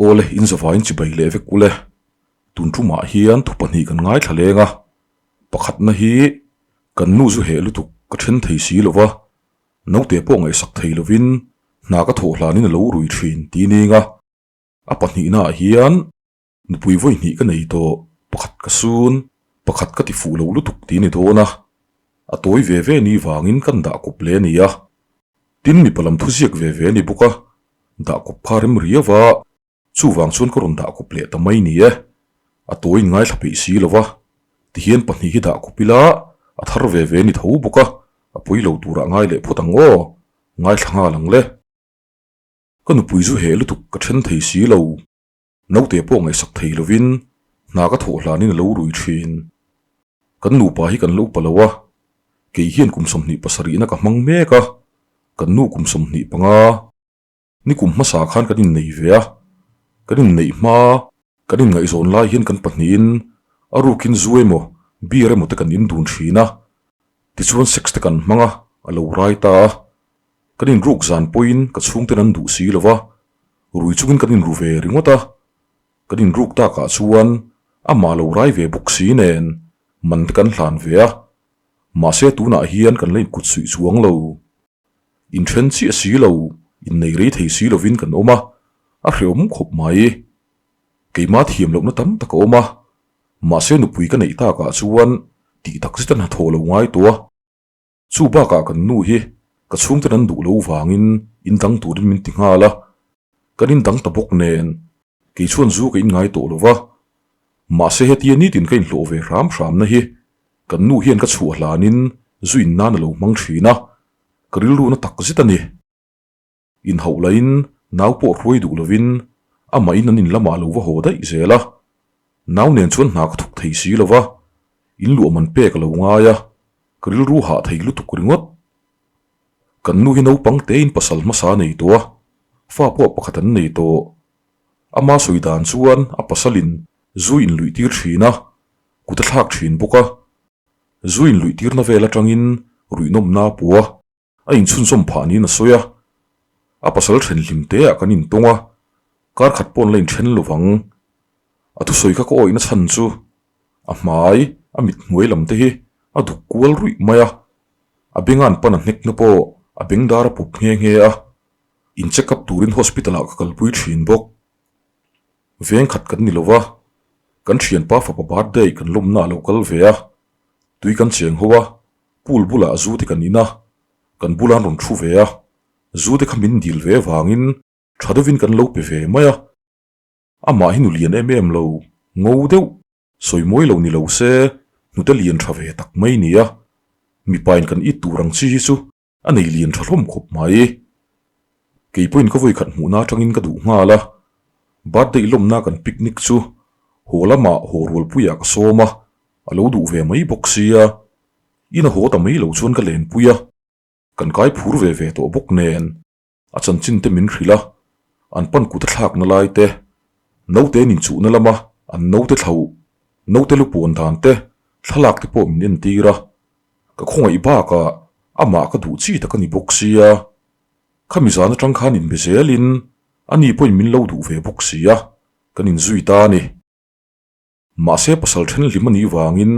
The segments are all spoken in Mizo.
Awle, in zavaiin chibai leh vek ule. Tun tumah hian thu pahnih kan ngaithla leng a, pakhatna hi kan nu zu heh lutuk ka then thei si lo va, naute pawh ngaihsak thei lovin hna ka thawh hlanin a lo rui thin ti ning a. A pahnihnaah hian nupui vawi hnih ka nei tawh, pakhat ka sun, pakhat ka ti fuh lo lutuk ti ni dawn a, a tawi ve ve ni vangin kan dah kawp le a ni a. Tin mipa lam thuziak ve ve a ni bawk a, dah kawp kha rem riau a, Chuvang chuan ka rawn dah kawp leh ta mai ni e. A tawiin ngaithla peih si lo va, tihian pahnih hi dah kawp ila a thar ve ve ni tho bawk a, a pawi lo turah ngai leh phawt ang aw, ngaithla nghal ang le. Ka nupui zu heh lutuk ka then thei si lo, naute pawh ngaihsak thei lovin hna ka thawh hlanin a lo rui thin. Kan nupa hi kan lo upa lo a, kei hian kum 27 na ka hmang mek a, kan nu kum 25. Ni kum hmasa khan kan innei ve a, kan inneih hma kan inngaihzawn lai hian kan pahnihin a rukin zu emaw beer emaw te kan indun thin a, tichuan sex te kan hmang a, a lo rai ta a. Kan inruk zan pawhin ka chhungten an duh si lo va, rui chungin kan inru ve ringawt a, kan inruk takah chuan amah lo rai ve bawk si nen man te kan hlan ve a, mahse tunah hian kan la inkut suih chuang lo. Inthen chiah si lo, innei rei thei si lovin kan awm a, a hrehawm khawp mai. Keimah thiam lohna tam tak a awm a, mahse nupui ka neih takah chuan tih tak zet a hnathawh lo ngai tawh a. Chu bakah kan nu hi ka chhungten an duh lo vangin indang turin min ti nghal a, kan indang ta bawk nen kei chuan zu ka inngai tawh lo va, mahse hetia nitin ka inhlawh ve hram hramna hi Kan nu hian ka chhuah hlanin zu in nan a lo hmang thin a, ka rilru na tak zet a ni. Inhauh lahin nau pawh hruai duh lovin amah in an in lamah a lo va haw daih zel a. Nau nen chuan hna ka thawk thei si lo va, in luah man pek a lo ngai a, ka rilru hah thei lutuk ringawt. Kan nu hi naupang tein pasal hmasa a nei tawh a, fa pawh pakhat an nei tawh. Ama sawi dan chuan a pasalin zu in luih tir thin a, Kut a thlak thin bawk a, zu in luih tirna vel atangin ruihnawmna a pu a, a inchhunzawm phah niin a sawi a. A pasal then hlim te ah kan intawng a, kar khat pawn la inthen lo vang. A thusawi kha ka awihna chhan chu a hmai, a mit hnuai lam te hi a duk kual ruih mai a, a bengan pan a hnekna pawh a bengdar a pup nghe nghe a, in check up turin hospital ah ka kalpui thin bawk. Veng khat kan ni lo va, kan thianpa fapa birthday kan lawmna a lo kal ve a, tui kan cheng ho a, pool bulah zu te kan in a, kan bula an rawn thu ve a, zu te kha min dil ve avangin tha deuhin kan lo pe ve mai a, amah hi nu lian em em lo, ngo deuh, sawi mawi lo ni lo se, hnute lian tha ve tak mai nia, mipain kan it tur ang chi hi chu A nei lian tha hlawm khawp mai. Kei pawhin ka vawikhat hmuhna atangin ka duh nghal a, birthday lawmna kan picnic chu haw lamah haw rualpuiah ka sawm a, a lo duh ve mai bawk sia. In a haw ta mai lo chuan ka lenpui a, kan kai phur ve ve tawh bawk nen a chanchin te min hrilh a, an pan kut a thlakna lai te, naute an inchuhna lama an naute thlauh, naute lu pawn dan te, thlalak te pawh min entir a, ka khawngaih bakah amah ka duh chi tak a ni bawk sia, khami zan atang khan inbe zelin ani pawhin min lo duh ve bawk sia, kan inzui ta a ni. Mahse pasal then hlim a nih vangin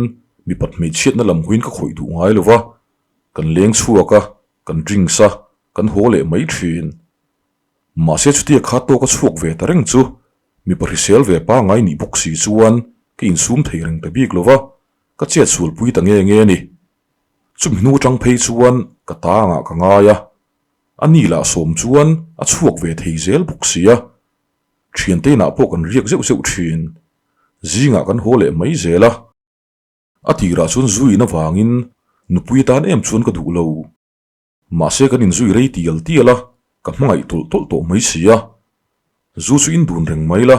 mipat hmeichhiatna lam huiin ka khawih duh ngai lo va, kan leng chhuak a, kan drinks a, kan haw leh mai thin. Mahse chutia kha tawk a chhuak ve ta reng chu mipa hrisel ve pangai nih bawk si chuan ka insum thei reng ta bik lo va, ka chet sualpui ta nge nge a ni. Chumi hnu atang phei chuan ka tangah ka ngai a, a ni lah sawm chuan a chhuak ve thei zel bawk si a, Thiante inah pawh kan riak zeuh zeuh thin. Zingah kan haw leh mai zel a. A tirah chuan zui in avangin nupui atan em chuan ka duh lo. Mahse kan inzui rei tial tial a, ka hmangaih tawlh tawlh tawh mai si a. Zu chu indun reng mai la,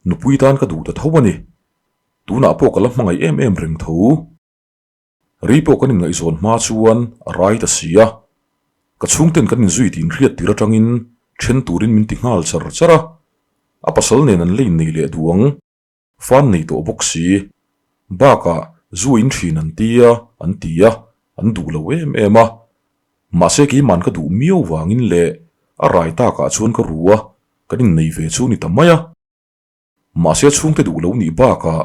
nupui tan ka duh ta tho a ni. Tunah pawh ka la hmangaih em em reng tho. Rei pawh kan inngaihzawn hma chuan a rai ta si a, ka chhungten kan inzui tih inhriat tir atangin then turin min ti nghal char char a, a pasal nen an la innei leh duang, fan nei tawh bawk si, bakah zu in thin an ti a, an ti a, an duh lo em em a, mahse keiman ka duh miau vangin leh a rai takah chuan ka ru a, kan innei ve chu ni ta mai a. Mahse chhungte duh lo nih bakah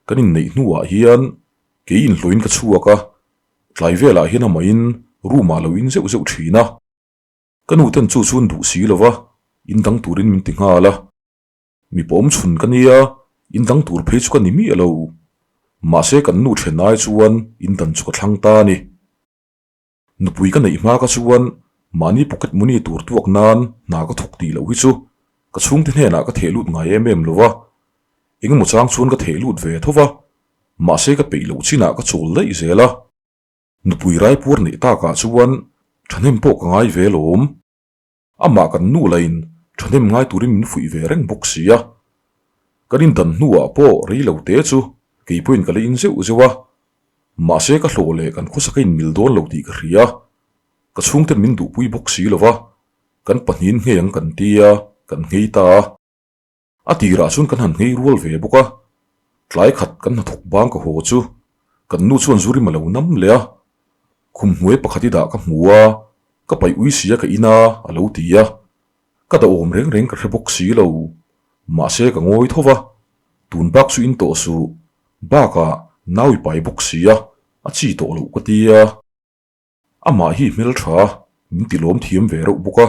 kan inneih hnuah hian kei inhlawhin ka chhuak a, tlai velah hian amahin room ah lo in zeuh zeuh thin a. Ka nu ten chu chuan duh si lova in dang turin min ti nghal a. Mipa awm chhun ka nia, in dang tur phei chu ka ni miah lo. Mahse kan nu then ai chuan in dan chu ka thlang ta a ni. Nupui ka neih hma ka chuan mahni pocket money tur tuak nan hna ka thawk tih loh hi chu ka chhungte hnenah ka theh lut ngai em em lo va, engemaw chang chuan ka theh lut ve tho va, mahse ka peih loh chinah ka chawl daih zel a. Nupui raipuar neih takah chuan thahnem pawh ka ngai ve lawm. Amah kan nu lain thahnem ngai turin min fuih ve reng bawk si a. Kan indan hnuah pawh rei lo te chu kei pawhin ka la in zeuh zeuh a. Mahse ka hlawh leh kan khawsak a inmil dawn lo tih ka hria. Ka chhungten min duhpui bawk si lo va, kan pahnihin nghei ang kan tia kan nghei ta a. A tirah chuan kan han nghei rual ve bawk a, tlai khat kan hnathawk bang ka haw chu kan nu chuan zu rim a lo nam leh a, khum hnuai pakhat i dah ka hmu a, ka paih ui sia ka in a a lo ti a, ka dahawm reng reng ka hre bawk si lo, mahse ka ngawi tho va, tun bak chu in tawh suh, bakah nau i pai bawk si a, a chi tawh loh ka ti a. Amah hi hmeltha min ti lawm thiam ve reuh bawk a,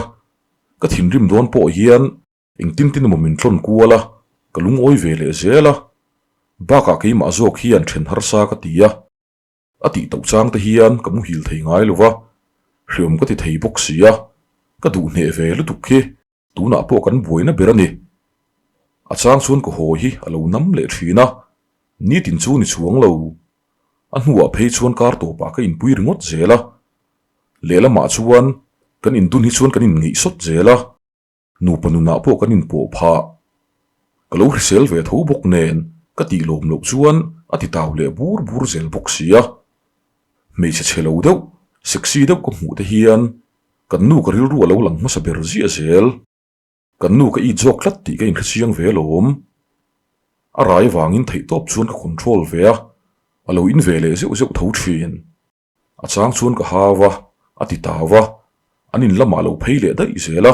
ka thinrim dawn pawh hian Engtin tin emaw min tlawn kual a, ka lungawi ve leh zel a. Bakah keimah zawk hian then harsa ka ti a. A tih tauh chang te hian ka muhil thei ngai lo va, hreawm ka ti thei bawk si a, ka duh hneh ve lutuk hi tunah pawh kan buaina ber a ni. A chang chuan ka haw hi a lo nam leh thin a, nitin chu ni chuang lo. A hnuah phei chuan kar tawpah ka inpui ringawt zel a, lehlamah chuan kan indun hi chuan kan inngeih sawt zel a. Nupa nunah pawh kan inpawh phah. Ka lo hrisel ve tho bawk nen ka tih lawm loh chuan a ti tau leh bur bur zel bawk si a. Hmeichhe chhe lo deuh, sexy deuh ka hmuh te hian kan nu ka rilru a lo lang hmasa ber ziah zel. Kan nu ka it zawk tlat tih ka inhrechiang ve alawm. A rai vangin theihtawp chuan ka control ve a, a lo in ve leh zeuh zeuh tho thin. A chang chuan ka hau a, a ti tau a, an in lamah lo phei leh daih zel a,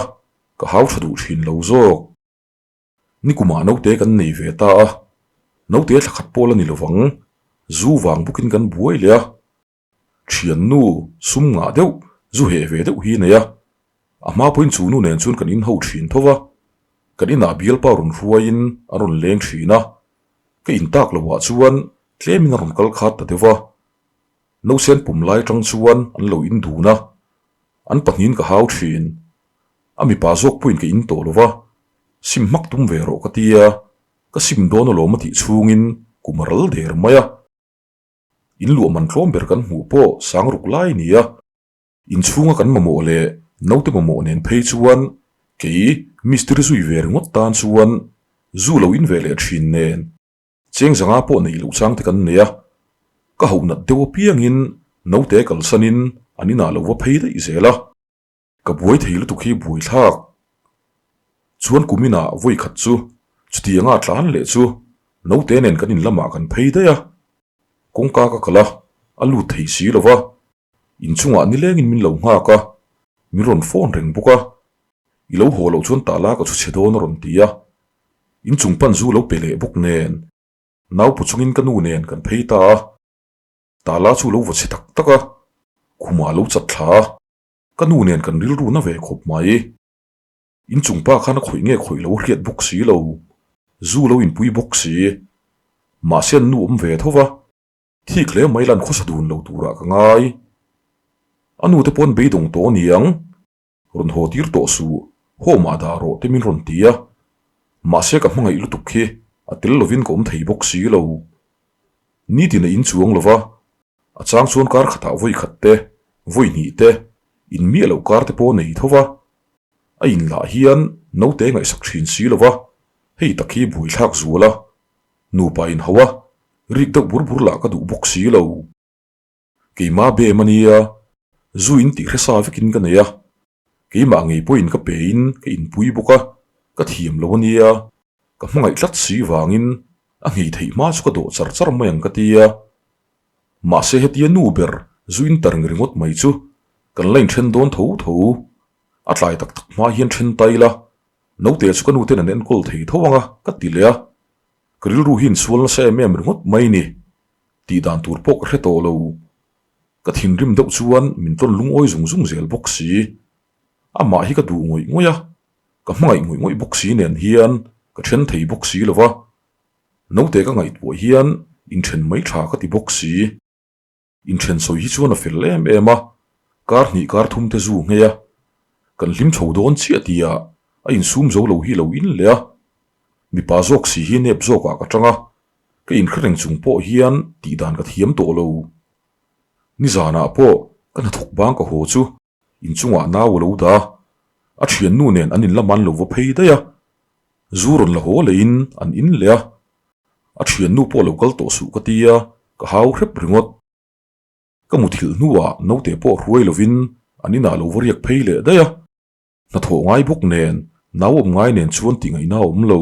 ka hau tha duh thin lo zawk. Nikumah naute kan nei ve ta a, naute thla khat pawh la ni lovang, zu vang bawkin kan buai leh a. Thiannu sum ngah deuh, zu heh ve deuh hi nei a, a hma pawhin chu nu nen chuan kan inho thin tho va, kan inah bialpa rawn hruaiin an rawn leng thin a, ka intak lohah chuan tlemin a rawn kal khat ta deuh va. Nausen pum lai atang chuan an lo in dun a, an pahnihin ka hau thin. A mipa zawk pawhin ka in tawh lo va, sim hmak tum ve rawh ka ti a, ka sim dawn alawm a tih chhungin kum a ral der mai a. In luah man tlawm ber kan hmuh pawh sang ruk lai a ni a, inchhunga kan mamawh leh naute mamawh nen phei chuan kei mistiri zui ve ringawt tan chuan zu lo in ve leh thin nen Cheng zanga pawh neih loh chang te kan nei a, ka hauh nat deuh apiangin naute kalsanin an inah lo va phei daih zel a, ka buai thei lutuk hi buaithlak. Chuan kum inah vawi khat chu chutianga tlan leh chu naute nen kan in lamah kan phei daih a, kawngka ka kal a, a lut thei si lo va, inchungah nilengin min lo nghak a, min rawn phone reng bawk a, I lo haw loh chuan tah la ka chu chhe dawn a rawn ti a, inchung pan zu lo pe leh bawk nen nau pu chungin ka nu nen kan phei ta a, tah la chu lo va chhe tak tak a, khumah lo chat thla a, ka nu nen kan rilru na ve khawp mai. Inchung pa khan a khawih nge khawih lo hriat bawk si lo, zu lo inpui bawk si, mahse an nu awm ve tho va, Thik hle mai lan khawsa dun lo turah ka ngai. A nute pawn beidawng tawh a niang. Rawn haw tir tawh suh, home ah dah rawh te min rawn ti a. Mahse ka hmangaih lutuk khi a tel lovin ka awm thei bawk si lo. Nitin a inchuang lo va, a chang chuan kar khatah vawi khat te, vawi hnih te, in miah loh kar te pawh a nei tho va. A in lah hian naute ngaihsak thin si lo va, hei tak hi buaithlak zual a. Nupa in hau a, rik deuh bur bur lah ka duh bawk si lo. Keimah bem a nia, zu in tih hresa vekin ka nei a, keimah ngei pawhin ka pe in ka inpui bawk a, ka thiam lo a nia, ka hmangaih tlat si vangin a nghei theih hma chu ka dawh char char mai ang ka ti a. Mahse hetia nu ber zu in tar ngi ringawt mai chu kan la inthen dawn tho tho, a tlai tak tak hma hian then ta ila, naute chu ka nuten an enkawl thei tho ang a ka ti leh a. Ka rilru hi insual nasa em em ringawt mai ni. Tih dan tur pawh ka hre tawh lo. Ka thinrim deuh chuan min tawn lungawi zung zung zel bawk si. Amah hi ka duh ngawih ngawih a, ka hmangaih ngawih ngawih bawk si nen hian ka then thei bawk si lo va. Naute ka ngaihtuah hian inthen mai tha ka ti bawk si. Inthen sawi hi chuan a fel em em a, kar hnih kar thum te zu nghei a, kan hlim chho dawn chiah tia a insum zo lo hi lo in leh a. Mipa zawk si hi nep zawkah ka tang a, ka inhre reng chung pawh hian tih dan ka thiam tawh lo. Nizanah pawh ka hnathawk bang ka haw chu inchungah nau a lo dah a, a thiannu nen an inlam an lo va phei daih a, zu rawn la haw leiin an in leh a, a thiannu pawh lo kal tawh suh ka tia ka hau hrep ringawt. Ka muthilh hnuah naute pawh hruai lovin an inah lo va riak phei leh daih a, hnathawh ngai bawk nen nau awm ngai nen chuan tih ngaihna a awm lo.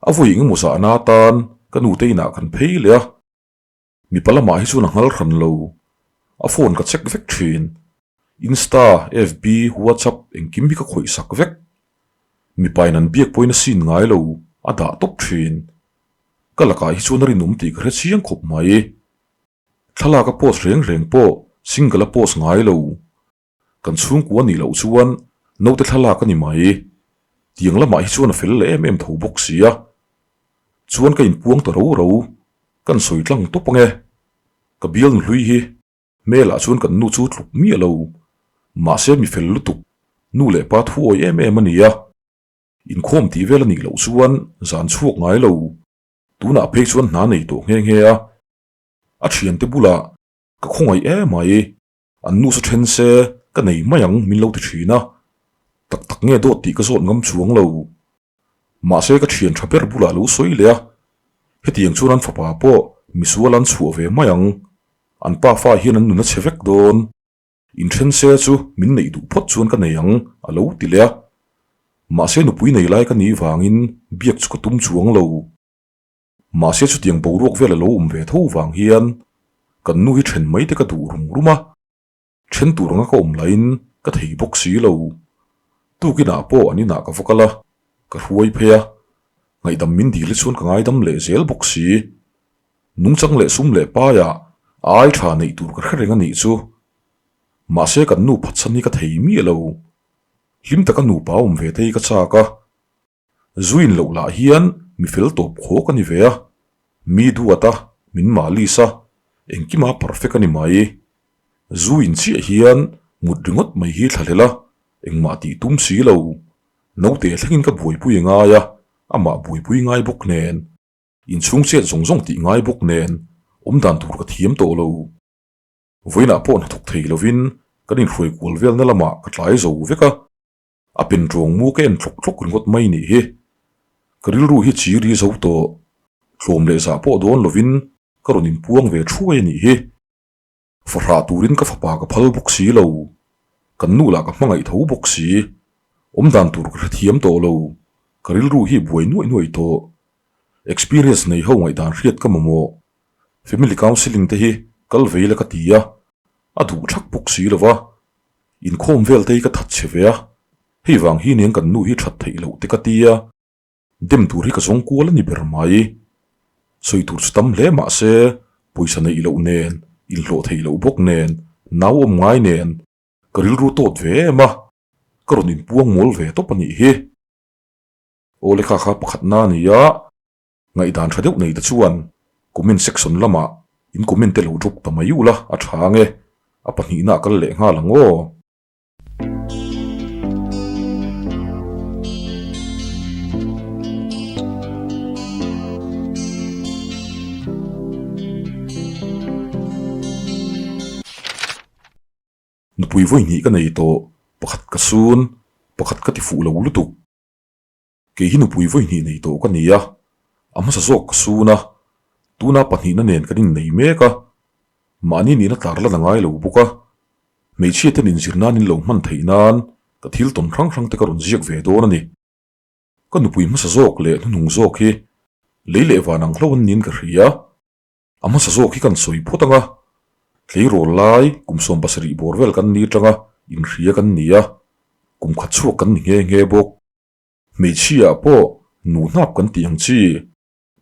A vawi engemaw zahna atan ka nute inah kan phei leh a. Mipa lamah hi chuan a nghal hran lo. A phone ka check vek thin. Insta, FB, WhatsApp engkim hi ka khawih sak vek. Mipain an biak pawhin a sin ngai lo, a dah tawp thin. Ka lakah hi chuan a rinawm tih ka hre chiang khawp mai. Thlalak a post reng reng pawh single a post ngai lo. Kan chhungkua nih loh chuan naute thlalak a ni mai. Tiang lamah hi chuan a fel leh em em tho bawk si a. Chuan ka inpuang ta ro ro, kan sawi tlang tawp ange. Ka bial nuhlui hi hmelah chuan kan nu chu tluk miah lo. Mahse mi fel lutuk, nu leh pa thu awi em em a ni a. Inkhawm tih vel a nih loh chuan zan chhuak ngai lo. Tunah phei chuan hna nei tawh nghe nghe a. A thiante bulah ka khawngaih em mai. An nu chu then se ka nei mai ang min lo ti thin a, tak tak nge dawt tih ka zawt ngam chuang lo. Mahse ka thian tha ber bulah lo sawi leh a, hetiang chuan an fapa pawh misual an chhuah ve mai ang, an pa fa hian an nun a chhe vek dawn. Inthen se chu min neih duh phawt chuan ka nei ang a lo ti leh a, mahse nupui nei lai ka nih vangin biak chu ka tum chuang lo. Mahse chutiang boruak vel a lo awm ve tho vang hian kan nu hi then mai te ka duh rum rum a, then tur anga ka awm lahin ka thei bawk si lo. Tukinah pawh an inah ka va kal a, ka hruai phei a, ngaihdam min dil hi chuan ka ngaidam leh zel bawk si. Nungchang leh sum leh paiah a ai tha neih tur ka hre reng a nih chu. Mahse kan nu phatsan hi ka thei miah lo. Hlim taka nupa awm ve te hi ka chak a. Zuin loh lah hian mi fel tawp khawk a ni ve a, mi duat a, min malis a, engkima perfect a ni mai. Zuin chiah hian mut ringawt mai hi thlahlel a, engmah tih tum si lo. Naute thlengin ka buaipui a ngai a, amah buaipui ngai bawk nen, inchhung chet zawng zawng tih ngai bawk nen, awmdan tur ka thiam tawh lo. Vawiinah pawh hnathawk thei lovin kan inhruai kual velna lamah ka tlai zo vek a. A pen ṭawng mu ka en tlawk tlawk ringawt mai nih hi. Ka rilru hi chi ri zo tawh. Tlawm leh zah pawh dawn lovin ka rawn inpuang ve thuai a nih hi. Fahrah turin ka fapa ka phal bawk si lo. Kan nu lah ka hmangaih tho bawk si. Awmdan tur ka hrethiam tawh lo. Ka rilru hi buai nuaih nuaih tawh. Experience nei ho ngaihdan hriat ka mamawh. Family counselling te hi kal vei la ka ti a, a duh thak bawk si lo va. Inkhawm vel te hi ka that chhe ve a, hei vang hi nen kan nu hi that theih loh te ka ti a, dem tur hi ka zawng kual a ni ber mai. Sawi tur chu tam hle mah se, pawisa neih loh nen, inhlawh theih loh bawk nen, nau awm ngai nen, ka rilru tawt ve em a, ka rawn inpuang mawl ve tawp a nih hi. Aw lekha kha pakhatna a ni a. Ngaihdan tha deuh nei te chuan comment section lamah in comment te lo drop ta mai ula a tha ange, a pahnihna a kal leh nghal ang aw. Nupui vawi hnih ka nei tawh, pakhat ka sun, pakhat ka ti fuh lo lutuk. Kei hi nupui vawi hnih nei tawh ka ni a, a hmasa zawk ka sun a, tuna pahnihna nen kan innei mek a, mahni nihna tlar lan a ngai lo bawk a, hmeichhia ten inzir nan in lo hman theih nan ka thil tawn hrang hrang te ka rawn ziak ve dawn a ni. Ka nupui hmasa zawk leh hnuhnung zawk hi lei leh van ang hlo an niin ka hria. A hmasa zawk hi kan sawi phawt ang a, tleirawl lai kum 70 bawr vel kan ni atanga inhria kan ni a, kum khat chhuak kan ni nghe nghe bawk. Hmeichhia ah pawh nu hnap kan tih ang chi.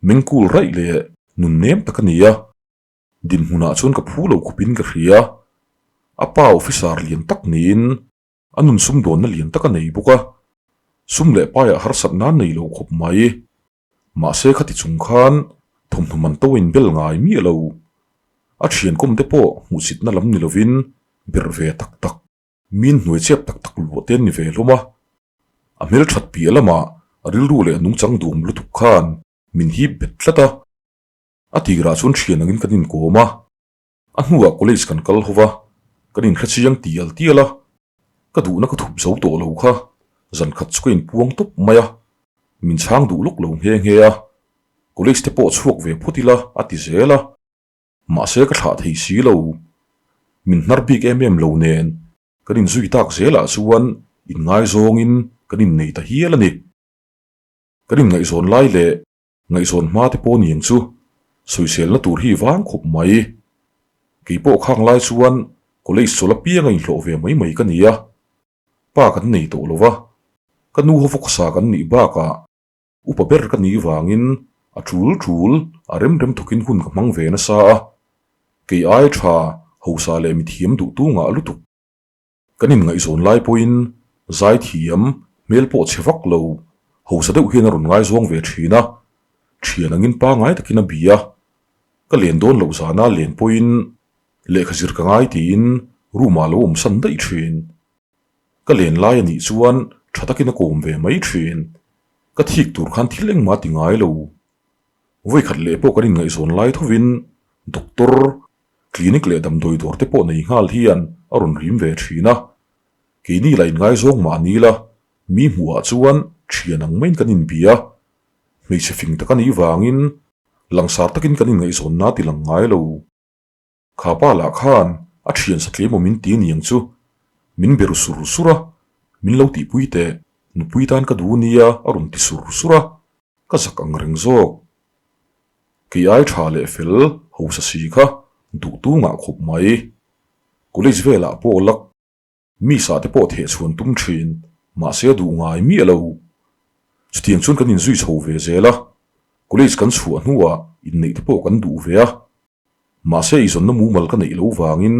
Mengkul raih leh nun nem tak a ni a, dinhmunah chuan ka phu lo khawpin ka hria. A pa officer lian tak niin a nun sumdawnna lian tak a nei bawk a, sum leh paiah harsat nan nei lo khawp mai. Mahse khati chung khan thawmhnaw man to a inbel ngai miah lo. A thian kawm te pawh hmuhsitna lam ni lovin berh ve tak tak, min hnuai chep tak tak luah te an ni ve hlawm a. A hmelthat piah lamah a rilru leh a nungchang duhawm lutuk khan min hip bet tlat a. A tirah chuan thian angin kan inkawm a. A hnuah college kan kal ho va, kan inhre chiang tial tial a, ka duhna ka thup zo tawh lo kha zan khat chu ka inpuang tawp mai a, min chhang duh lawk lo nghe nghe a, college te pawh chhuak ve phawt ila a ti zel a, mahse ka thlah thei si lo, min hnar bik em em lo nen kan inzui tak zelah chuan inngaizawngin kan innei ta hial a ni. Kan inngaihzawn lai leh Ngaihzawn hma te pawh niang chu sawiselna tur hi vang khawp mai. Kei pawh khang lai chuan college chawl apiang a inhlawh ve mai mai ka ni a, pa kan nei tawh lo va, ka nu ho vawksa kan nih bakah upa ber ka nih vangin a tul tul a rem rem thawkin hun ka hmang ve nasa a, kei ai tha hausa leh mithiam duhtu ngah lutuk. Kan inngaihzawn lai pawhin zaithiam hmel pawh chhe vak lo, hausa deuh hian a rawn ngaizawng ve thin a, thian angin pangai takin a bia. Ka len dawn loh zana len pawhin lehkha zir ka ngai tiin room ah lo awm san daih thin. Ka len lai a nih chuan tha takin a kawm ve mai thin. Ka thik tur khan thil engmah a ti ngai lo. Vawikhat leh pawh kan inngaihzawn lai thovin doctor Clinic leh damdawi dawr te pawh nei nghal hian a rawn rim ve thin a, keini la inngaizawng mah ni la, mi hmuhah chuan thian ang maiin kan inbia. Hmeichhe fing tak a nih vangin langsar takin kan inngaihzawnna ti lang ngai lo. Kha pa lah khan a thian satliam awm in ti niang chu min be ru sur sur a, min lo tihpui teh, nupui tan ka duh nia a rawn ti sur sur a, ka zak ang reng zawk. Kei ai tha leh fel hausa si kha duh tu ngah khawp mai. College velah pawh lak mi sah te pawh theh chhuan tum thin, mahse a duh ngai miah lo. Chutiang chuan kan inzui chho ve zel a, college kan chhuah hnuah inneih te pawh kan duh ve a. Mahse eizawnna mumal ka neih loh vangin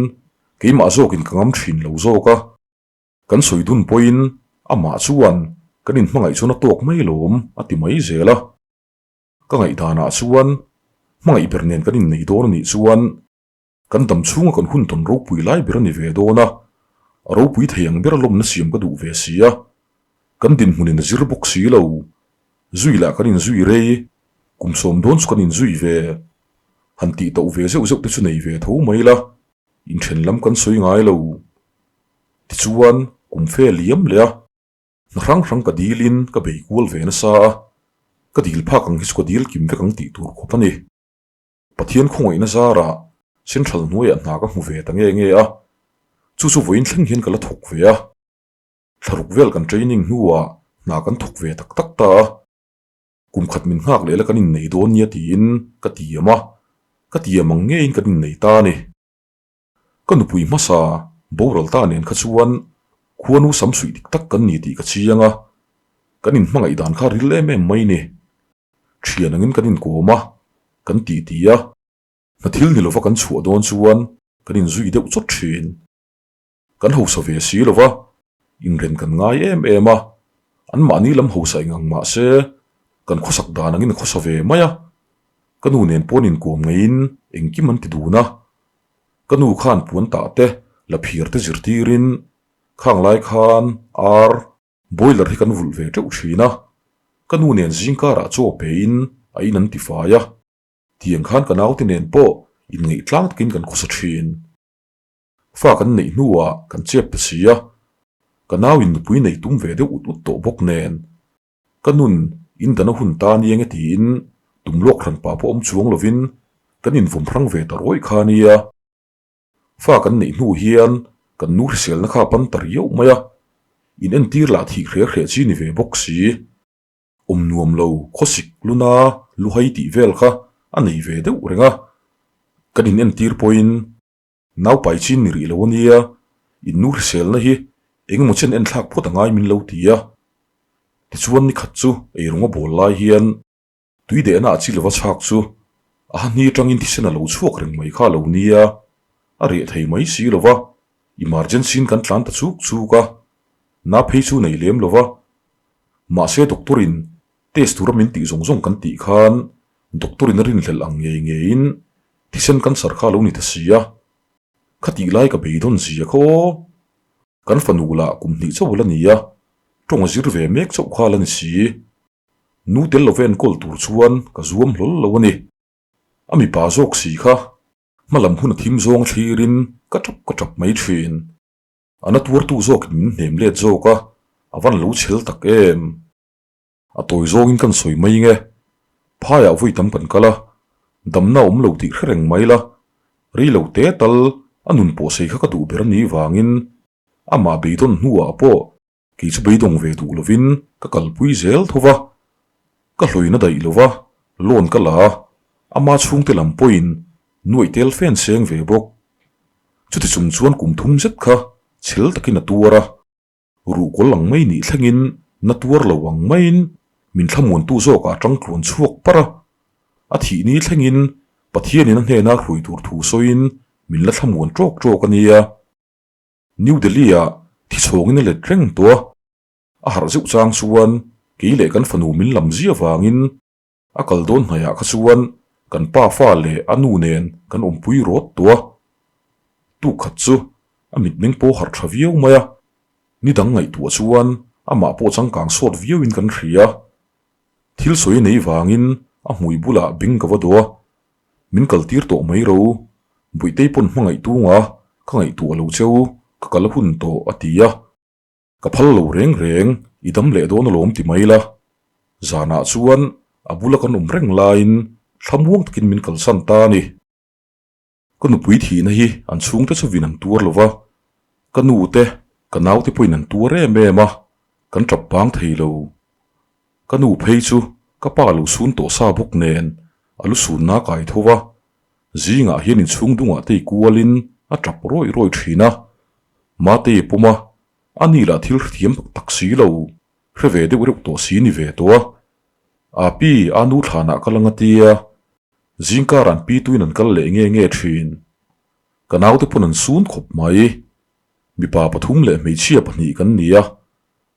keimah zawkin ka ngam thin lo zawk a. Kan sawi dun pawhin amah chuan kan inhmangaih chuan a tawk mai lawm a ti mai zel a. Ka ngaihdanah chuan hmangaih ber nen kan innei dawn a nih chuan kan dam chhunga kan hun tawn ropui lai ber a ni ve dawn a, a ropui thei ang ber lawmna siam ka duh ve si a, kan dinhmunin a zir bawk si lo. Zui lah kan inzui rei, kum sawm dawn chu kan inzui ve. Han tih tauh ve zeuh zeuh te chu nei ve tho mai la, inthen lam kan sawi ngai lo. Tichuan kum fe liam leh a. Hna hrang hrang ka dilin ka bei kual ve nasa a, ka dil phak ang hi chu ka dil kim vek ang tih tur khawp a ni. Pathian khawngaihna zarah Central hnuaiah hna ka hmu ve ta nge nge a, chu chu vawiin thleng hian ka la thawk ve a. Thlaruk vel kan training hnuah hna kan thawk ve tak tak ta a, kum khat min nghak leh la kan innei dawn nia tiin ka tiam a, ka tiam ang ngeiin kan innei ta a ni. Ka nupui hmasa boral ta nen kha chuan khuanu sam suih dik tak kan ni tih ka chiang a, kan inhmangaih dan kha ril em em mai ni. Thian angin kan inkawm a, kan titi a, hna thil ni lova kan chhuah dawn chuan kan inzui deuh chawt thin. Kan hausa ve si lova, inren kan ngai em em a, anmahni lam hausa eng ang mah se kan khawsak dan angin a khawsa ve mai a, ka nu nen pawn inkawm ngeiin engkim an ti dun a, Ka nu khan puan tah te, la phir te zirtirin khang lai khan ar, boiler hi kan vulh ve teuh thin a, ka nu nen zing karah chaw pein a in an ti fai a, tiang khan ka naute nen pawh inngeih tlang takin kan khawsa thin. Fa kan neih hnuah kan chep ta si a, ka nau in nupui nei tum ve deuh ut ut tawh bawk nen Ka nun in dan a hun ta nia nge tiin tum lawk hran pah pawh awm chuang lovin kan invawm hrang ve ta rawih kha nia. Fa kan neih hnu hian kan nu hriselna kha a pan ta riau mai a, in entir lah thih hre hreh chi ni ve bawk si. Awm nuam lo khawsik luna luhai tih vel kha a nei ve deuh reng a, kan in entir pawhin Naupai chin ni rih lo a nia, in nu hriselna hi engemaw chen en thlak phawt a ngai min lo ti a. Tichuan ni khat chu eirawng a bawl lai hian Tui dehna a chi lova chhak chu a hahni atangin thisen a lo chhuak reng mai kha a lo nia, a reh thei mai si lova, emergency in kan tlan ta chuk chuk a, na phei chu nei lem lova. Mahse doctor in test tura min tih zawng zawng kan tih khan doctor in a rinhlelh ang ngei ngeiin thisen cancer kha a lo ni ta si a, Khatih lai ka beidawn zia kha aw. Kan fanu lah kum hnih chauh la ni a, tawng a zir ve mek chauh kha la ni si. Nu tel lova enkawl tur chuan ka zuam hlawl lo a ni. A mipa zawk si kha hma lam hun a thim zawng thlirin ka tap ka tap mai thin. A na tuartu zawkin min hnem let zawk a, a van lo chhel tak em. A tawi zawngin kan sawi mai nge? Phaiah vawi tam kan kal a, damna awm lo tih hre reng mai la, rei lo te tal a nun pawh sei kha ka duh ber a nih vangin amah beidawn hnuah pawh kei chu beidawng ve duh lovin ka kalpui zel tho va. Ka hlawina daih lo va, loan ka la a, ama chhungte lam pawhin nuaih tel fen seng ve bawk. Chuti chung chuan kum thum zet kha chhel takin a tuar a. Ruhkawl ang mai nih thlengin na tuar lo ang maiin min thlamuantu zawkah a tangtluan chhuak parh a. A thih ni thlengin Pathianin a hnena hruai tur thu sawiin min la thlamuan ṭawk ṭawk a nia. New Delhi-ah thichhawngin a let reng tawh a. A harh zeuh chang chuan kei leh kan fanu min lam zia vangin a kal dawn hnaihah kha chuan kan pa fa leh a nu nen kan awmpui rawt tawh a. Tuk khat chu a mitmeng pawh harh tha viau mai a, ni dang ngaihtuah chuan amah pawh changkang sawt viauin kan hria. Thil sawi nei vangin a hmui bulah beng ka va dawh a, min kaltir tawh mai ro, Buihtei pawn hmangaih tunga ka ngaihtuah lo cheu, ka kal hun tawh a ti a. Ka phal lo reng reng, i dam leh dawn alawm ti mai la. Zanah chuan a bula kan awm reng laiin thlamuang takin min kalsan ta a ni. Ka nupui thihna hi an chhungte chuvin an tuar lo va, ka nu te, ka naute pawhin an tuar em em a, kan tap bang thei lo. Ka nu phei chu ka pa lo sun tawh sa bawk nen a lu sunna kai tho va, zingah hian inchhung dungah te i kualin a tap rawih rawih thin a. Mate i pawm a, a ni lah thil hrethiam tak tak si lo, hre ve deuh reuh tawh si ni ve tawh a. Api, a nu thlanah ka la nga tia, Zingkar an pi tuin an kal leh nge nge thin. Ka naute pawn an sun khawp mai. Mipa pathum leh hmeichhia pahnih kan ni a,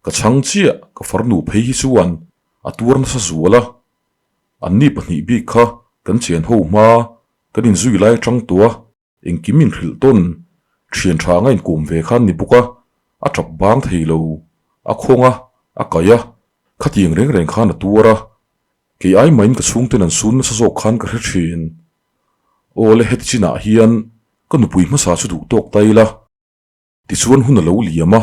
ka chhang chiah ka farnu phei hi chuan a tuar nasa zual a. Anni pahnih bik kha kan chen ho hma, kan inzui lai atang tawh a. Engkim inhrilh tawn, thian tha anga inkawm ve khan ni bawk a, a tap bang thei lo, a khawng a, a kaih a, khatiang reng reng khan a tuar a, kei ai mahin ka chhungten an sun nasa zawk khan ka hre thin. Aw le heti chinah hian ka nupui hmasa chu duh tawk ta ila. Tichuan hun a lo liam a,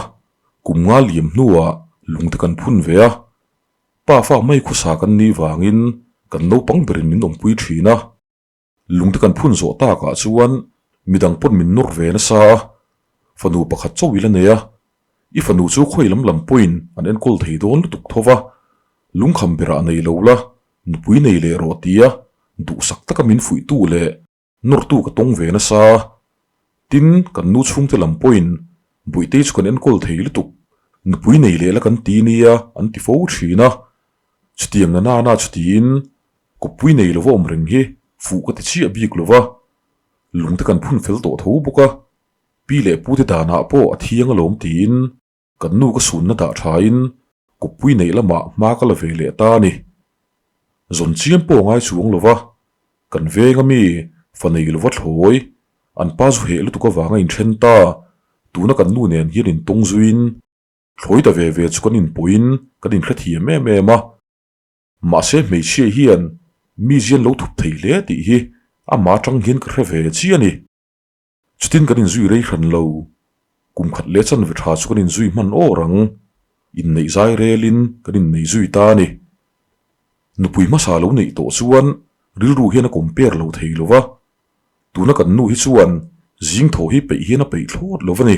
kum nga liam hnuah lungte kan phun ve a, pa fa mai khawsa kan nih vangin kan naupang berin min awmpui thin a. Lungte kan phun zawh takah chuan midang pawn min nawr ve nasa a, fanu pakhat chauh i la nei a, i fanu chu khawi lam lam pawhin an enkawl thei dawn lutuk tho va, lungkham berah nei lo la, nupui nei leh rawh tia duhsak taka min fuihtu leh nawrtu ka tawng ve nasa a. Tin, kan nu chhungte lam pawhin Buihtei chu kan enkawl thei lutuk, nupui nei leh la kan ti nia an ti fo thin a, chutiang na nana chutiin Kawppui nei lova awm reng hi fuh ka ti chiah bik lova, lungte kan phun fel tawh tho bawk a, pi leh pute danah pawh a thiang alawm tiin kan nu ka sunna dah thain kawppui neih lamah hma ka la ve leh ta a ni. Zawn chiam pawh a ngai chuang lova, kan venga mi fa nei lova thlawi, an pa zu heh lutuk avanga inthen ta, tuna kan nu nen hian intawng zuiin thlawi ta ve ve chu kan inpawhin kan inhrethiam em em a. Mahse hmeichhia hian mi zian lo thup thei hle tih hi amah atang hian ka hre ve chiah a ni. Chutin kan inzui rei hran lo. Kum khat leh chanve tha chu kan inzui hman awr ang. Inneih zai relin kan innei zui ta a ni. Nupui hmasa lo neih tawh chuan rilru hian a compare lo thei lo va. Tuna kan nu hi chuan zing thaw hi peih hian a peih thlawt lo va ni.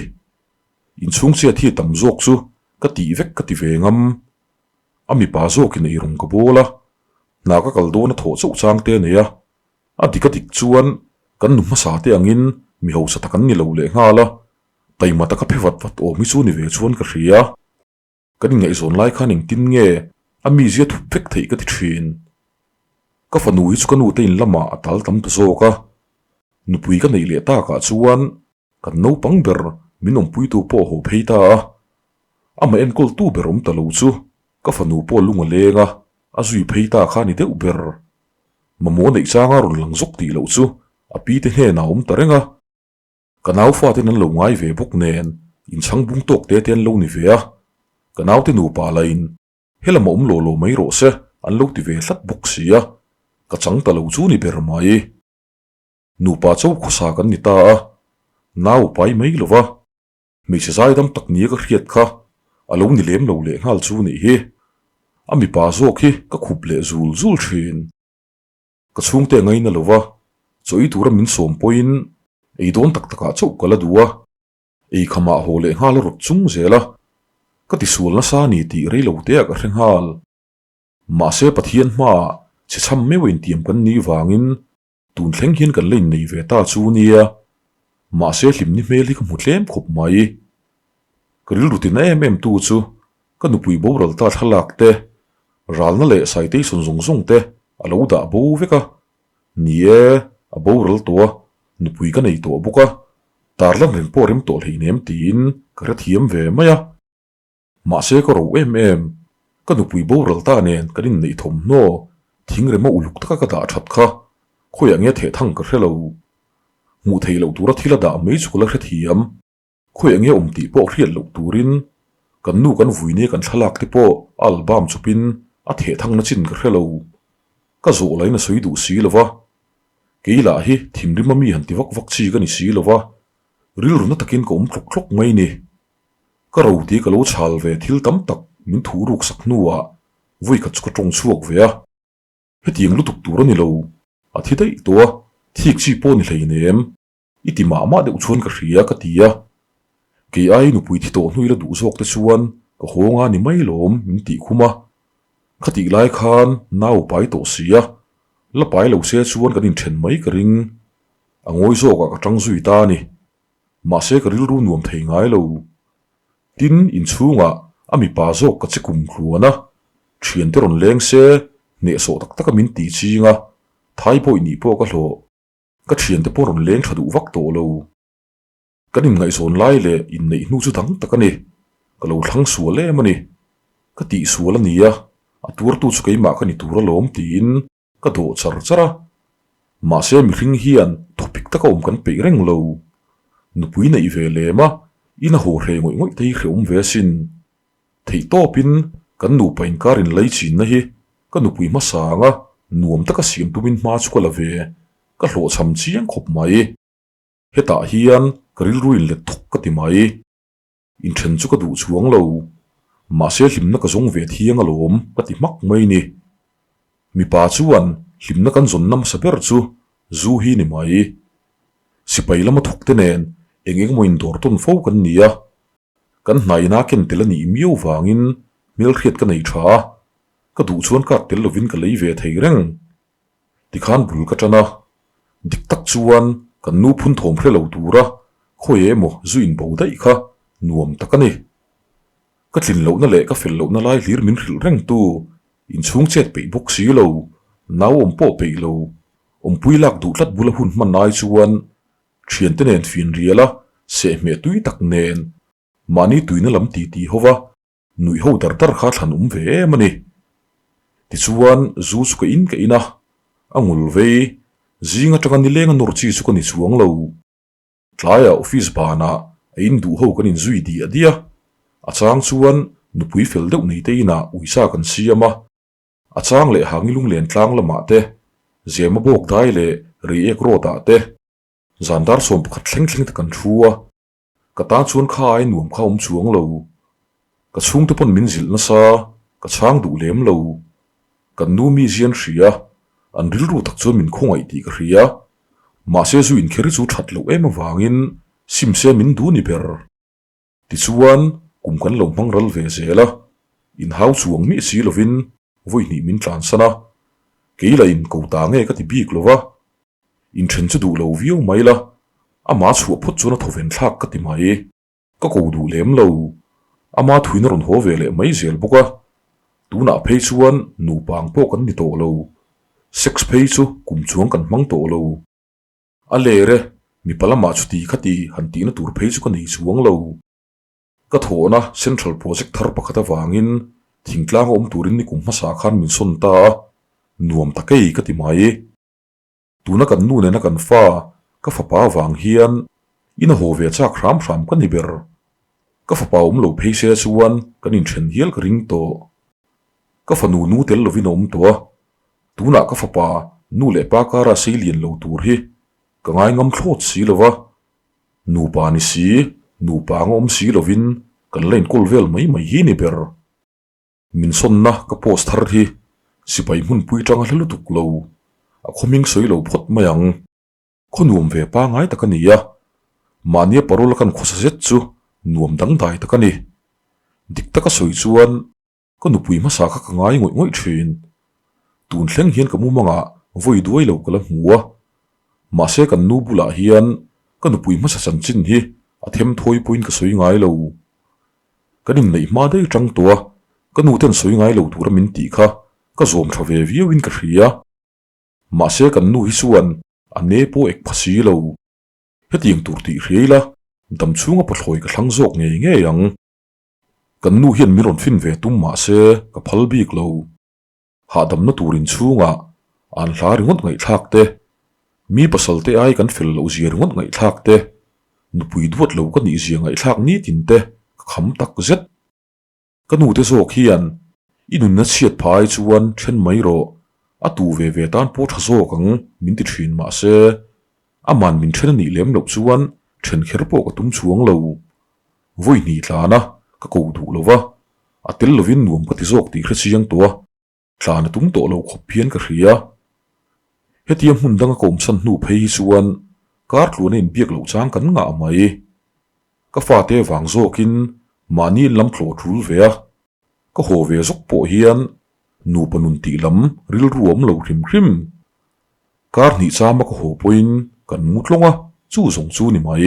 Inchhung chiat hi tam zawk chu ka tih vek ka ti ve ngam. A mipa zawkin ei rawng ka bawl a, hna ka kal dawn a thawh chauh chang te a nei a, a dik a dik chuan kan nu hmasa te angin mi hausa tak an ni lo leh nghal a, taima taka phe vat vat awm hi chu ni ve chuan ka hria. Kan inngaihzawn lai khan engtin nge a mizia thup vek theih ka ti thin. Ka fanu hi chu ka nute in lamah a tal tam ta zawk a, nupui ka neih leh takah chuan kan naupang ber min awmpuitu pawh a haw phei ta a. Amah enkawltu ber awm ta lo chu ka fanu pawh lung a leng a, a zui phei ta kha a ni deuh ber. Mamawh neih changa rawn lang zawk tih loh chu a pi te hnenah a awm ta reng a. Ka nau faten an lo ngai ve bawk nen inchhang bung tawk te te an lo ni ve a, ka naute nupa lahin helam a awm lo lo mai rawh se an lo ti ve tlat bawk si a, ka chang ta lo chu ni ber mai. Nupa cho khawsa kan ni ta a, nau a pai mai lo va, hmeichhe zaidam tak nia ka hriat kha a lo ni lem lo lehnghal chu nih hi. A mipa zawk hi ka khup leh zul zul thin. Ka chhungte a ngaina lo va, chaw ei tura min sawm pawhin ei dawn tak takah chauh ka la duh a, ei khamah haw leh nghal a rawt chung zel a, ka tisual nasa a ni tih rei lo teah ka hre nghal. Mahse Pathian hmaah chhe chham meuh a intiam kan nih vangin tun thleng hian kan la innei ve ta chu nia, mahse hlimni hmel hi ka hmu tlem khawp mai. Ka rilru tina em em tu chu ka nupui boral ta thlalak te, ralna leh citation zawng zawng te a lo dah bo vek a. Ni e, a boral tawh a, nupui ka nei tawh bawk a, tarlan reng pawh rem tawh hleinem tiin ka hrethiam ve mai a. Mahse ka ro em em, ka nupui boral ta nen kan inneih thawmhnaw thingrema uluk taka ka dah that kha khawiah nge thehthang ka hre lo. Hmuh theih loh tura thil a dah mai chu ka la hrethiam. Khawiah nge awm tih pawh hriat loh turin kan nu kan vui nia kan thlalak te pawh a album chawpin a thehthangna chin ka hre lo. Ka zawh lain a sawi duh si lo va, kei lah hi thinrim a mi han ti vak vak chi ka ni si lo va, rilru na takin ka awm tlawk tlawk mai ni. Ka ro ti ka lo chhal ve thil tam tak min thuh ruk sak hnuah vawi khat chu ka tawng chhuak ve a. Hetiang lutuk tur a ni lo, a thi daih tawh a, thik chi pawh ni hleinem. I ti mah mah deuh chuan ka hria ka ti a, kei ai nupui thi tawh hnu ila duh zawk te chuan ka haw nga ni mai lawm min tih khum a, khatih lai khan nau pai tawh si a, la pai lo se chuan kan inthen mai ka ring, a ngawi zawkah ka tang zui ta a ni, mahse ka rilru nuam thei ngai lo. Tin, inchhungah a mipa zawk ka che kum hluan a, thiante rawn leng se hnehsawh tak taka min tih ching a, thaibawih nih pawh ka hlawh. Ka thiante pawh rawn leng tha duh vak tawh lo. Kan inngaihzawn lai leh inneih hnu chu dang tak a ni. Ka lo thlang sual em a ni. Ka tih sual a ni a, a tuartu chu keimah ka ni tur alawm tiin ka dawh char char a. Mahse mihring hian thawpik taka awm kan peih reng lo. Nupui neih ve lem a, in a haw hreh ngawih ngawih te hi hrehawm ve asin. Theih tawpin kan nupa inkar inlai chinna hi ka nupui hmasa anga nuam taka siam tumin hma chu ka la ve, ka hlawhchham chiang khawp mai. Hetah hian ka rilru in let thawk ka ti mai. Inthen chu ka duh chuang lo, mahse hlimna ka zawng ve thiang alawm ka ti hmak mai ni. Mipa chuan hlimna kan zawnna hmasa ber chu zu hi ni mai. Sipai lama thawkte nen eng engemaw indawr tawn fo kan ni a, Kan hnaina ken tel a nih miau vangin hmelhriat ka nei tha a, ka duh chuan card tel lovin ka lei ve thei reng. Tikhan bul ka tan a, dik tak chuan kan nu phun thawm hre lo tura khawi emaw zu inbo daih kha nuam tak a ni. Ka tlin lohna leh ka fel lohna lai hlir min hrilh reng tu, inchhung chet peih bawk si lo, nau awm pawh peih lo, awmpui lak duh tlat bula hun hman ai chuan Thiante nen finrial a, sehhmeh tui tak nen, mahni tuina lam ti ti ho va, nuih ho dar dar kha thlan awm ve em a ni. Tichuan, zu chu ka in ka in a, a ngul vei, zing atanga nileng a nawr chi chu ka ni chuang lo. Tlaiah office banah a in duh ho kan inzui diah diah a, a chang chuan nupui fel deuh nei te inah uisa kan siam a, A chang leh Hangi lunglen tlang lamah te, Zema bawk dai leh Reiek road ah te, zan dar 11 thleng thleng te kan thu a, ka tan chuan kha ai nuam kha awm chuang lo. Ka chhungte pawn min zilh nasa, ka chhang duh lem lo. Kan nu mi zian hria, an rilru tak chuan min khawngaih tih ka hria. Mahse zu inkher hi chu that loh em avangin sim se min duh ni ber. Tichuan, kum kan lo hmang ral ve zel a, inhau chuang miah si lovin vawi hnih min tlansan a, kei lah in ko ta nge ka ti bik lo va, inthen chu duh lo viau mai la, amah chhuah phawt chuan a thawven thlak ka ti mai. Ka ko duh lem lo, ama thuin a rawn haw ve leh mai zel bawk a, tunah phei chuan nupa ang pawh kan ni tawh lo. Sex phei chu kum chuang kan hmang tawh lo. A ler e, mipa lamah chuti khati han tihna tur phei chu ka nei chuang lo. Ka thawhna Central Project thar pakhat avangin thingtlang a awm turin ni kum hmasa khan min sawn ta a, nuam ta kei ka ti mai. Tuna kan nu nena kan fa, ka fapa avang hian in a haw ve chak hram hram ka ni ber. Ka fapa awm lo phei se chuan kan inthen hial ka ring tawh. Ka fanu nu tel lovin a awm tawh a, tunah ka fapa nu leh pa kara sei lian lo tur hi ka ngai ngam thlawt si lo va, nupa ni si, nupa anga awm si lovin kan la inkawl vel mai mai hi ni ber. Min sawnna ka post thar hi sipai hmunpui tanga hla lutuk lo, a khawming sawi lo phawt mai ang. Khaw nuam ve pangai tak a ni a, mahnia parole kan khawsa zet chu nuam dangdai tak a ni. Dik taka sawi chuan ka nupui hmasa kha ka ngai ngawih ngawih thin. Tun thleng hian ka mumangah vawi duai lo ka la hmu a, mahse kan nu bulah hian ka nupui hmasa chanchin hi a them thawi pawhin ka sawi ngai lo. Kan inneih hma daih tang tawh a, ka nu ten sawi ngai lo tura min tih kha ka zawm tha ve viauin ka hria. Mahse kan nu hi chuan a ne pawh ek pha si lo. Hetiang tur tih hria ila dam chhunga pathlawi ka thlang zawk ngei ngei ang. Kan nu hian min rawn fin ve tum mahse ka phal bik lo. Hahdamna tur inchhungah an hla ringawt ngaihthlak te, mi pasal te ai kan fel loh zia ringawt ngaihthlak te, nupui duat lo ka nih zia ngaihthlak nitin te ka kham tak zet. Ka nu te zawk hian i nunna chhiat pha ai chuan then mai rawh, a tu ve ve tan pawh tha zawk ang min ti thin mahse aman min then a nih lem loh chuan then kher pawh ka tum chuang lo. Vawi hnih tlana ka ko duh lo va, a tel lovin nuam ka ti zawk tih hre chiang tawh a, tlan a tum tawh lo khawp hian ka hria. Hetia hmun danga ka awmsan hnu phei hi chuan kar tluan a inbiak loh chang kan ngah mai. Ka fate vang zawkin mahni in lam tlawh tul ve a, ka haw ve zawk pawh hian nupa nun tih lam rilru a awm lo hrim hrim. Kar hnih chama ka haw pawhin kan mu tlawng a, chu zawng chu ni mai.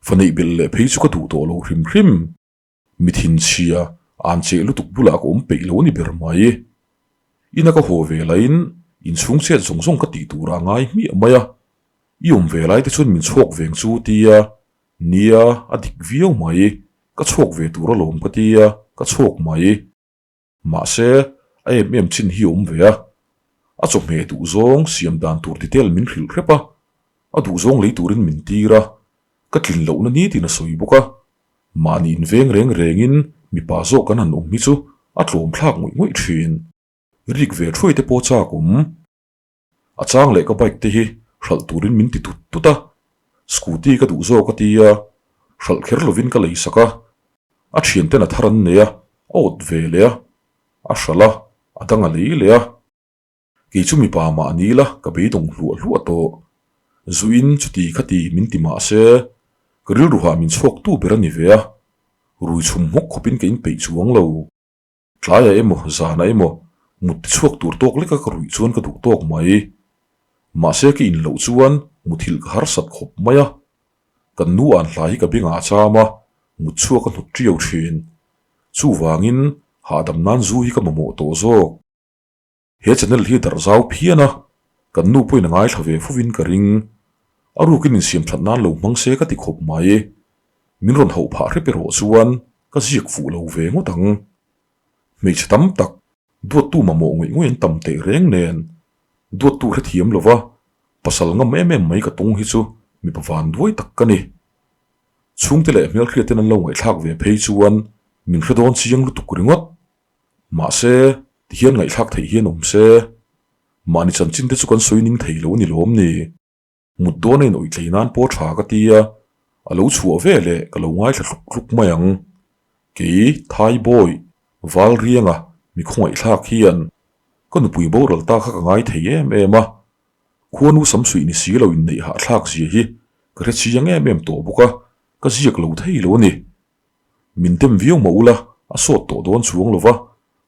Fa neih belh leh phei chu ka duh tawh lo hrim hrim. Mi thinchhia an cheh lutuk bulah ka awm peih lo a ni ber mai. Ina ka haw ve laiin inchhung chet zawng zawng ka tih turah a ngai hmiah mai a, i awm ve lai te chuan min chhuak veng chu tia, nia a dik viau mai, ka chhuak ve tur alawm ka tia, ka chhuak mai. Mahse, a em em chin hi a awm ve a. A chawhmeh duhzawng siam dan tur detail min hrilh hrep a, a duhzawng lei turin min tir a, ka tlin lohna nitin a sawi bawk a. Mahni inveng reng rengin mipa zawk kan han awm hi chu a tlawm thlak ngawih ngawih thin. Rik ve thuai te pawh chak awm. A chang leh ka bike te hi hralh turin min ti tut tut a, scooty ka duh zawk a tia, hralh kher lovin ka lei sak a, a thianten a thar an nei a, a awt ve leh a, a hralh a, a dang a lei leh a. Kei chu mipa mah ni ila ka beidawng hluah hluah tawh. Zuin chuti khati min ti mah se, ka rilruhah min chhuak tu ber a ni ve a, rui chhum hmawk khawpin ka inpeih chuang lo. Tlaiah emaw zanah emaw mut ti chhuak tur tawk leka ka ruih chuan ka duh tawk mai. Mahse ka in loh chuan muthilh ka harsat khawp mai a. Kan nu an hla hi ka bengah a cham a, mut chhuak a hnawt ṭiau ṭhin. Chuvangin hahdam nan zu hi ka mamawh tawh zawk. He channel hi darh zau phian a, kan nu pawhin a ngaithla ve fuvin ka ring. A rukin insiam that nan lo hmang se ka ti khawp mai. Min rawn hauh phah hrep erawh chuan ka ziak fuh lo ve ngawt ang. Hmeichhe tam tak, duattu mamawh ngawih ngawih an tam teh reng nen, duattu hrethiam lova pasal ngam em em mai ka tawng hi chu mipa van duai tak ka ni. Chhungte leh hmelhriaten an lo ngaihthlak ve phei chuan min hre dawn chiang lutuk ringawt. Mahse, tihian ngaihthlak theih hian awm se, mahni chanchin te chu kan sawi ning thei lo a ni lawm ni? Mut dawn a inawih tlei nan pawh tha ka ti a, a lo chhuah ve leh ka lo ngaithla hluk hluk mai ang. Kei, Thai Bawi, Val Rianga mi khawngaihthlak hian ka nupui boral ta kha ka ngai thei em em a, khuanu samsuih ni si lo inneih hahthlak zia hi ka hre chiang em em tawh bawk a, ka ziak lo thei lo a ni. Min dem viau mah ula, a sawt tawh dawn chuang lo va,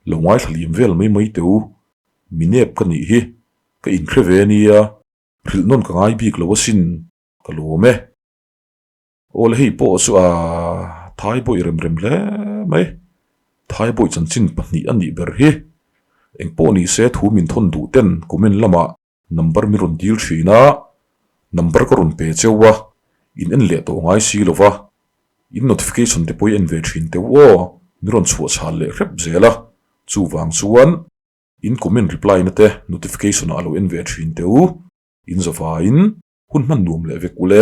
lo ngaithla liam vel mai mai teh u. Mi nep ka nih hi, ka inhre ve ania, hrilh nawn ka ngai bik lo asin, ka lawm e. Awle hei pawh chu a Thai bawih rem rem hle mai, Thai bawih chanchin pahnih a nih ber hi. Engpawh ni se thu min thawn duh ten comment lamah number min rawn dil thin a, number ka rawn pe cheu a, in en leh tawh ngai si lo va, in notification te pawh i en ve thin teuh aw, min rawn chhuah chhal leh hrep zel a, chuvang chuan in comment reply na te notification ah lo en ve thin teuh, in zavaiin hun hman nuam leh vek ule.